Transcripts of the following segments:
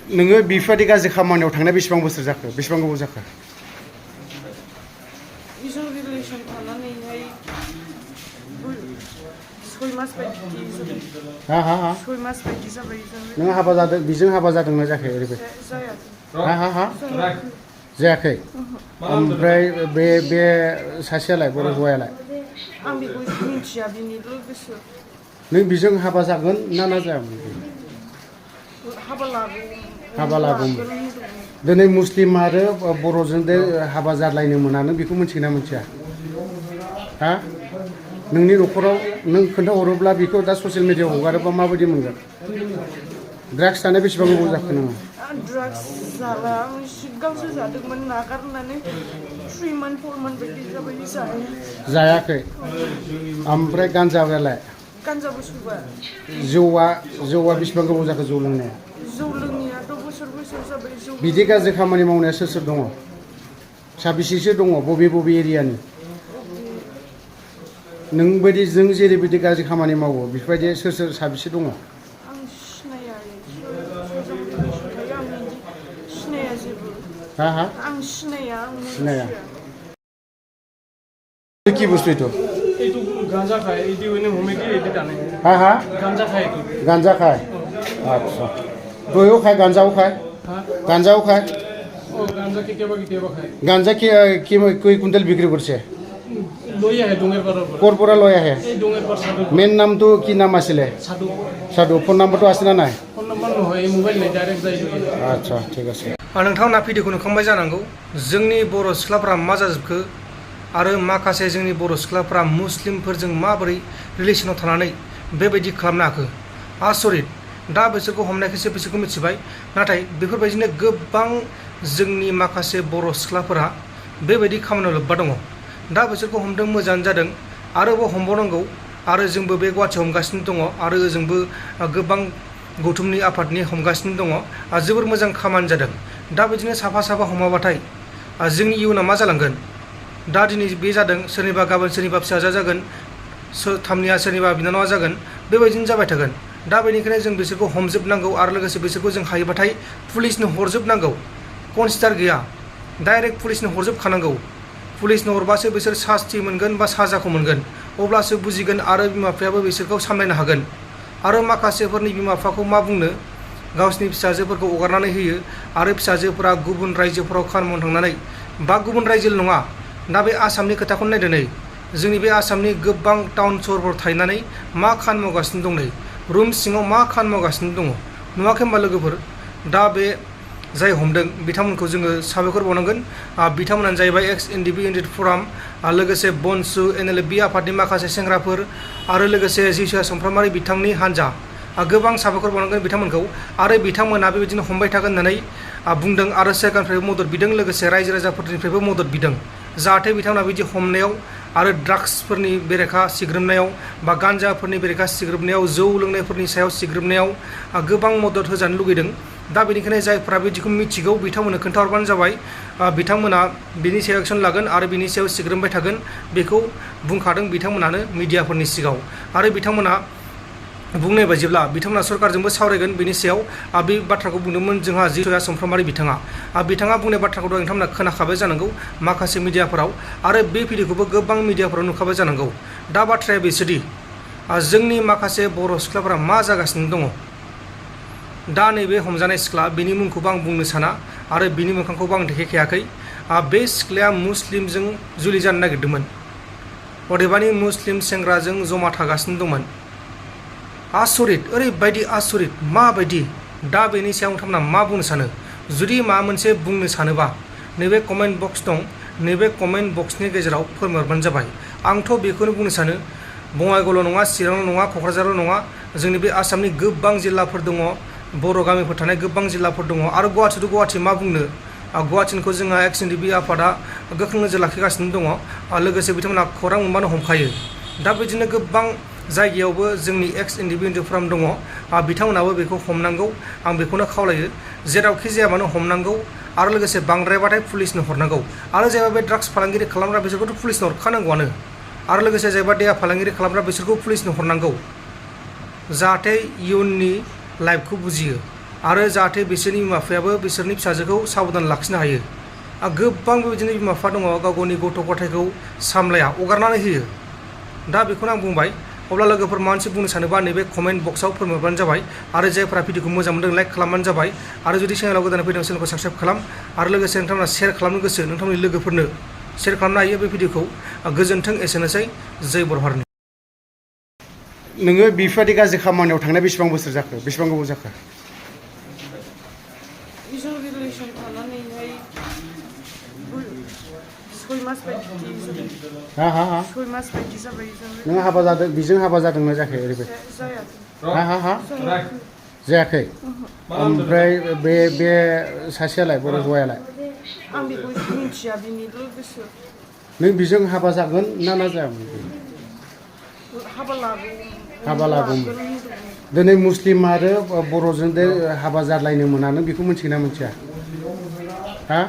नोङो बेफोरबायदि गाज्रि खामानियाव थांनाय बेसेबां बोसोर जाखो बेसेबां गोबाव जाखो बिजों रिलेसन थानानैहाय 6 मास बायदि जाबाय हा 6 मास बायदि जाबाय नों हाबा जादों बिजों हाबा जादोंना जायाखै ओरैबायदि जायाखै हा जायाखै ओमफ्राय बे सासेयालाय बर' हौवायालाय आं बेखौ मिन्थिया बिनि लोगोसो नों बिजों हाबा जागोन ना जायामोन हाबा लागौमोन दिनै मुस्लिम आरो बर'जों हाबा जालायनो मोना नों बेखौ मिथिगोन ना मिथिया हा नोंनि न'खराव नों खोन्थाहरोब्ला बेखौ दा ससियेल मिडियायाव हगारोबा माबायदि मोनगोन ड्राग्स जानाय बेसेबां गोबाव जाखो नोङो ड्राग्स जाला आं सिगांसो जादोंमोन नागारनानै 3 month 4 month बायदि जाबाय जायाखै ओमफ्राय गान्जायालाय गान्जाबो सोबा जौआ बेसेबां गोबाव जाखो जौ लोंनाया जौ लोङियाथ' बोसोर जाबाय जौ बिदि गाज्रि खामानि मावनाया सोर दङ साबेसेसो दङ बबे एरियानि नोंबायदि जों जेरैबायदि गाज्रि खामानि मावो बेफोरबायदि सोर साबेसे दङ आं सिनाया जेबो हा आं सिनाया কি বস্তু এইটো এইটো গাঁজা খায় এইটো এনে হোমেদি এইটো টানে হা গাঁজা খায় এইটো গাঞ্জা খায় আচ্ছা দৈও খায় গাঞ্জাও খায় গাঞ্জাও খায় ও গাঁজা কেতিয়াবা খায় গাঞ্জা কি কুইণ্টেল বিক্ৰী কৰিছে লৈ আহে ডোঙেৰ পাৰৰ ক'ৰ পৰা লৈ আহে এই ডোঙেৰ পাৰ চাদু মেইন নামটো কি নাম আছিলে সাধু ফোন নাম্বাৰটো আছে না নাই ফোন নাম্বাৰ নহয় এই মোবাইল নাই ডাইৰেক্ট যাই আচ্ছা ঠিক আছে नोंथांमोना भिडिअखौ नुखांबाय जानांगौ जोंनि बर' सिख्लाफोरा मा जाजोबखो आरो माखासे जोंनि बर' सिख्लाफोरा मुस्लिमफोरजों माबोरै रिलेसनाव थानानै बेबायदि खालामनो हाखो आसरित दा बिसोरखौ हमनायखायसो बिसोरखौ मिथिबाय नाथाय बेफोरबायदिनो गोबां जोंनि माखासे बर' सिख्लाफोरा बेबायदि खामानियाव लोब्बा दङ दा बिसोरखौ हमदों मोजां जादों आरोबाव हमबावनांगौ आरो जोंबो बे गुवाहाटियाव हमगासिनो दङ आरो ओजोंबो गोबां गौथुमनि आफादनि हमगासिनो दङ जोबोर मोजां खामानि जादों दा बिदिनो साफा हमाबाथाय जोंनि इयुना मा जालांगोन दा दिनै बे जादों सोरनिबा गाबोन सोरनिबा फिसाजोआ जागोन थामनिया सोरनिबा बिनानावा जागोन बेबायदिनो जाबाय थागोन दा बेनिखायनो जों बिसोरखौ हमजोबनांगौ आरो लोगोसे बिसोरखौ जों हायोबाथाय पुलिसनो हरजोबनांगौ कनसिडार गैया डाइरेक्ट पुलिसनो हरजोबखानांगौ पुलिसनो हरबासो बिसोर सास्ति मोनगोन बा साजाखौ मोनगोन अब्लासो बुजिगोन आरो बिमा बिफायाबो बिसोरखौ सामलायनो हागोन आरो माखासेफोरनि बिमा बिफाखौ मा बुंनो गावसिनि फिसाजोफोरखौ हगारनानै होयो आरो फिसाजोफोरा गुबुन रायजोफोराव खामानि मावनो थांनानै बा गुबुन रायजोल' नङा दा बे आसामनि खोथाखौनो नायदो नै जोंनि बे आसामनि गोबां टाउन सहरफोराव थाहैनानै मा खामानि मावगासिनो दं नै रुम सिङाव मा खामानि मावगासिनो दङ नुवाखै होनबा लोगोफोर दा बे जाय हमदों बिथांमोनखौ जोङो साबायखर बावनांगोन बिथांमोनानो जाहैबाय एक्स ndfb फराम लोगोसे बनसु ndfb आफादनि माखासे सेंग्राफोर आरो लोगोसे जिसुआ समफ्रामारि बिथांनि हान्जा गोबां साबायखर बावनांगोन बिथांमोनखौ आरो बिथांमोना बेबायदिनो हमबाय थागोन होननानै बुंदों आरो सोरखारनिफ्रायबो मदद बिदों लोगोसे रायजो राजाफोरनिफ्रायबो मदद बिदों जाहाथे बिथांमोना बिदि हमनायाव आरो ड्राग्सफोरनि बेरेखा सिग्रोमनायाव बा गान्जाफोरनि बेरेखा सिग्रोमनायाव जौ लोंनायफोरनि सायाव सिग्रोमनायाव गोबां मदद होजानो लुगैदों दा बेनिखायनो जायफोरा बिदिखौ मिथिगौ बिथांमोननो खोन्थाहरबानो जाबाय बिथांमोना बिनि सायाव एक्सन लागोन आरो बिनि सायाव सिग्रोमबाय थागोन बेखौ बुंखादों बिथांमोनानो मिडियाफोरनि सिगाङाव आरो बिथांमोना बुंनाय बायदिब्ला बिथांमोना सरकारजोंबो सावरायगोन बिनि सायाव बे बाथ्राखौ बुंदोंमोन जोंहा जिसुआ समफ्रामारि बिथाङा बुंनाय बाथ्राखौ नोंथांमोना खोनाखाबाय जानांगौ माखासे मिडियाफोराव आरो बे भिडिअखौबो गोबां मिडियाफोराव नुखाबाय जानांगौ दा बाथ्राया बेसोदि जोंनि माखासे बर' सिख्लाफोरा मा जागासिनो दङ दा नैबे हमजानाय सिख्ला बिनि मुंखौबो आं बुंनो साना आरो बिनि मोखांखौबो आं देखायखायाखै बे सिख्लाया मुस्लिमजों जुलि जानो नागिरदोंमोन अदेबानि मुस्लिम सेंग्राजों जमा थागासिनो दंमोन आसरित ओरैबायदि आसरित माबायदि दा बेनि सायाव नोंथांमोना मा बुंनो सानो जुदि माबा मोनसे बुंनो सानोबा नैबे कमेन्ट बक्स दं नैबे कमेन्ट बक्सनि गेजेराव फोरमायहरबानो जाबाय आंथ' बेखौनो बुंनो सानो बङाइगावल' नङा चिरांल' नङा क'क्राझारल' नङा जोंनि बे आसामनि गोबां जिल्लाफोर दङ बर' गामिफोर थानाय गोबां जिल्लाफोर दङ आरो गुवाहाटि मा बुंनो गुवाहाटिनिखौ जोंहा एक्स ndfb आफादा गोख्रों नोजोर लाखिगासिनो दङ लोगोसे बिथांमोना खौरां मोनबानो हमखायो दा बिदिनो गोबां जायगायावबो जोंनि एक्स ndfb फराम दङ बिथांमोनाबो बेखौ हमनांगौ आं बेखौनो खावलायो जेरावखि जाया मानो हमनांगौ आरो लोगोसे बांद्रायबाथाय पुलिसनो हरनांगौ आरो जायबा बे ड्राग्स फालांगिरि खालामग्रा बिसोरखौथ' पुलिसनो हरखानांगौआनो आरो लोगोसे जायबा देहा फालांगिरि खालामग्रा बिसोरखौ पुलिसनो हरनांगौ जाहाथे इयुननि लाइफखौ बुजियो आरो जाहाथे बिसोरनि बिमा बिफायाबो बिसोरनि फिसाजोखौ साबधान लाखिनो हायो। गोबां बेबायदिनो बिमा बिफा दङ गाव गावनि गथ' गथायखौ सामलाया हगारनानै होयो। दा बेखौनो आं बुंबाय। अब्ला लोगोफोर माबा मोनसे बुंनो सानोबा नैबे कमेन्ट बक्सआव फोरमायबानो जाबाय आरो जायफोरा भिडिअखौ मोजां मोनदों लाइक खालामबानो जाबाय आरो जुदि चेनेलाव गोदान फैदों चेनेलखौ साबस्क्राइब खालाम आरो लोगोसे नोंथांमोना शेयार खालामनो गोसो नोंथांमोननि लोगोफोरनो शेयार खालामनो हायो बे भिडिअखौ। गोजोन्थों एसेनोसै जय बर' हारिनि। नोङो बेफोरबायदि गाज्रि खामानियाव थांनाय बेसेबां बोसोर जाखो बेसेबां गोबाव जाखो? बिजों रिलेसन थानानैहाय 6 मास बायदि जाबाय। हा 6 मास बायदि जाबाय जों। नों हाबा जादों बेजों हाबा जादोंना जायाखै ओरैबायदि? जायाखै। हा जायाखै। ओमफ्राय बे सासेयालाय बर' हौवायालाय? आं बेखौ मिथिया बिनि लोगोसो। नों बेजों हाबा जागोन ना जायामोन? हाबा लागौमोन। दिनै मुस्लिम आरो बर'जों हाबा जालायनो मोना नों बेखौ मिथिगोन ना मिथिया? हा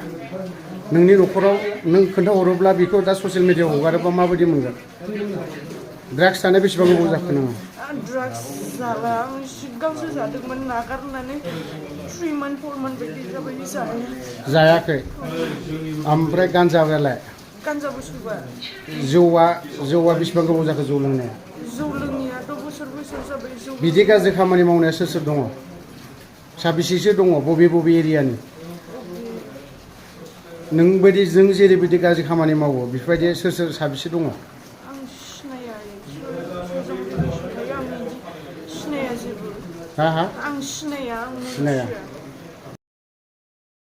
नोंनि न'खराव नों खोन्थाहरोब्ला बेखौ दा ससियेल मिडियायाव हगारोबा माबायदि मोनगोन? ड्राग्स जानाय बेसेबां गोबाव जाखो नोङो? ड्राग्स जाला आं सिगांसो जादोंमोन नागारनानै 3 मान्थ 4 मान्थ बायदि जाबाय जानाया। जायाखै। ओमफ्राय गान्जायालाय? गान्जाबो सोबा। जौआ बेसेबां गोबाव जाखो जौ लोंनाया? जौ लोङियाथ' बोसोर जाबाय जौ। बिदि गाज्रि खामानि मावनाया सोर दङ? साबेसेसो दङ बबे एरियानि? जों जेरैबायदि गाज्रि खामानि मावो बेफोरबायदि सोर साबेसे दङ? आं सिनाया सोरजों थायो आं सिनाया जेबो। हा आं सिनाया। सिनाया।